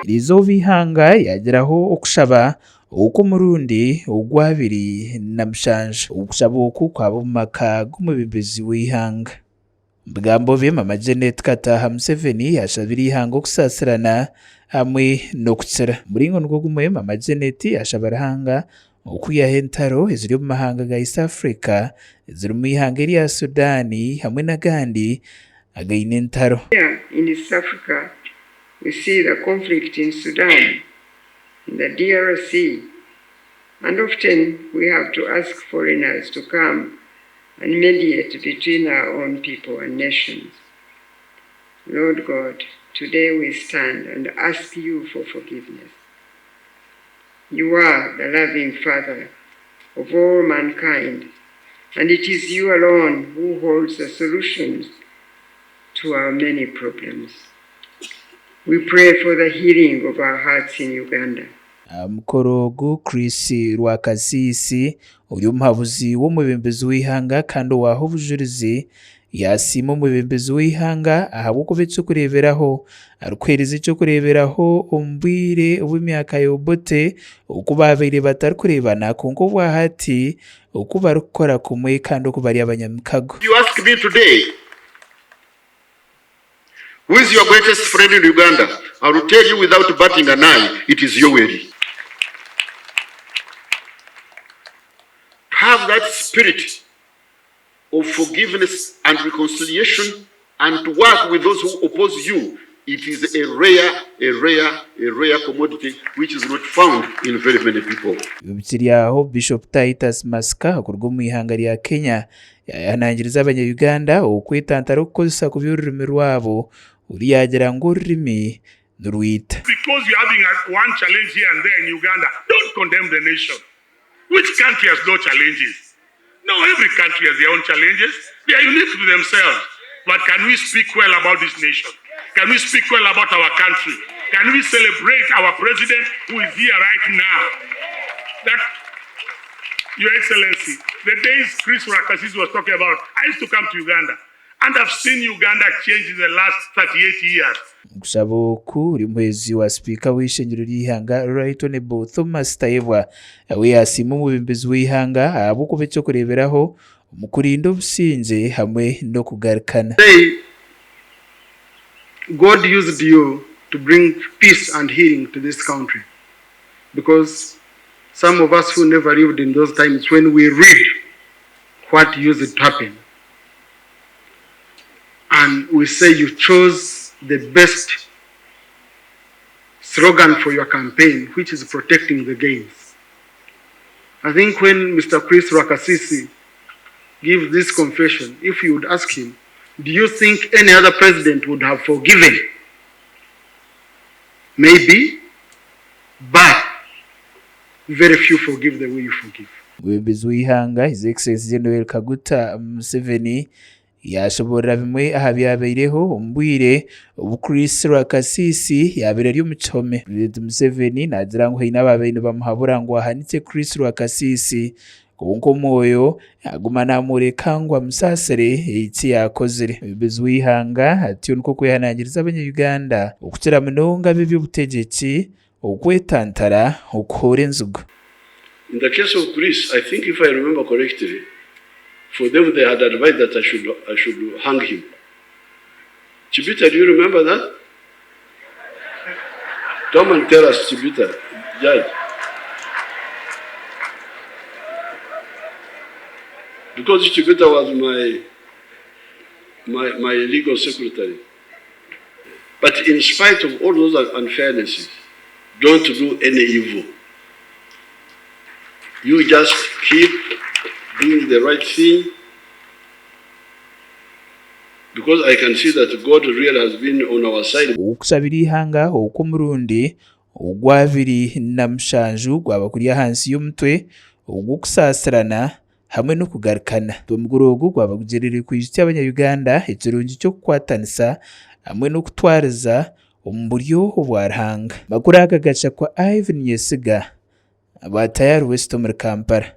Eriizooba eihanga ryagiraho okushaba okw'omurundi ogwabiri na mushanju. Okushaba oku kwaba omu maka g'omwebembezi w'eihanga. Omu bigambo bye, Mama Janet Kataaha Museveni yaashabire eihanga okusaasirana hamwe n'okukira. Omu muringo nigwo gumwe, Mama Janet yaashaba Ruhanga okwihaho entaro eziri omu mahanga ga East Africa ezirimu eihanga erya Sudan hamwe n'agandi againe entaro. Here in East Africa we see the conflict in Sudan, in the DRC and often we have to ask foreigners to come and mediate between our own people and nations. Lord God, today we stand and ask you for forgiveness. You are the loving Father of all mankind, and it is you alone who holds the solutions to our many problems. We pray for the healing of our hearts in Uganda. Aha mukoro ogu, Chris Rwakasiisi ori omuhabuzi w'omwebembezi w'eihanga kandi owaaha obujurizi yaasiima omwebembezi w'eihanga ahabw'okuba eky'okureeberaho arikuheereza eky'okureeberaho omu bwire obw'emyaka ya Obote oku baabaire batarikureebana kwonka obwahati oku barikukora kumwe kandi oku bari abanyamikago. You ask me today Who is your greatest friend in Uganda? I will tell you without batting an eye, it is Yoweri. To have that spirit of forgiveness and reconciliation and to work with those who oppose you, it is a rare, a rare, a rare commodity which is not found in very many people. Bikiri aho, Bishop Titus Masika okuruga omu ihanga rya Kenya Yaayehanangiriza Abanya-Uganda okwetantara okukozesa kubi orurimi rwabo, ori yaagira ngu orurimi nirwita. Because you're having a, one challenge here and there in Uganda, don't condemn the nation. Which country has no challenges? No, every country has their own challenges. They are unique to themselves. But can we speak well about this nation? Can we speak well about our country? Can we celebrate our president who is here right now? That Your Excellency, the days Chris Rwakasisi was talking about, I used to come to Uganda and I've seen Uganda change in the last 38 years. Okushaba oku ori omuhwezi wa sipiika w'eishengyero ry'eihanga Right Honourable Thomas Tayebwa we yaasiima omwebembezi w'eihanga ahabw'okuba eky'okureeberaho omu kurinda obusingye hamwe n'okugarukana. Say, God used you to bring peace and healing to this country because Some of us who never lived in those times when we read what used to happen and we say you chose the best slogan for your campaign which is protecting the gains. I think when Mr. Chris Rwakasisi gives this confession, if you would ask him, do you think any other president would have forgiven? Maybe, but very few forgive the way you forgive. Omwebembezi w'eihanga His Excellency Gen Yoweri Kaguta Museveni yaashoboorora bimwe aha byabaireho omu bwire obu Chris Rwakasiisi yaabaire ari omu kihome. Purezidenti Museveni naagira ngu haine abaabaire nibamuhabura ngu ahanikye Chris Rwakasiisi Kwonka Omwoyo aguma naamworeka ngu amusaasire eki yaakozire. Omwebembezi w'eihanga atyo nikwo kwehanangiriza abanya-Uganda okukira munonga ab'eby'obutegyeki okwetantara okuhoora enzigu. In the case of Chris, I think if I remember correctly, for them they had advised that I should, I should hang him. Chibita, do you remember that? Come and tell us, Chibita, judge. Because Chibita was my, my, my legal secretary. But in spite of all those unfairnesses, don't do any evil. You just keep doing the right thing Because I can see that God really has been on our side. Okushabira eihanga okw'omurundi ogwabiri na mushanju gwaba kuri ahansi y'omutwe ogw'okusaasirana hamwe n'okugarukana. Omukoro ogu gwaba gugyendereire kwijutsya abanya-Uganda ekirungi ky'okukwatanisa hamwe n'okutwariza omu buryo obwa Ruhanga. Amakuru aga gashakwa Ivan Nyesiga. Aba Tayari West omuri Kampala.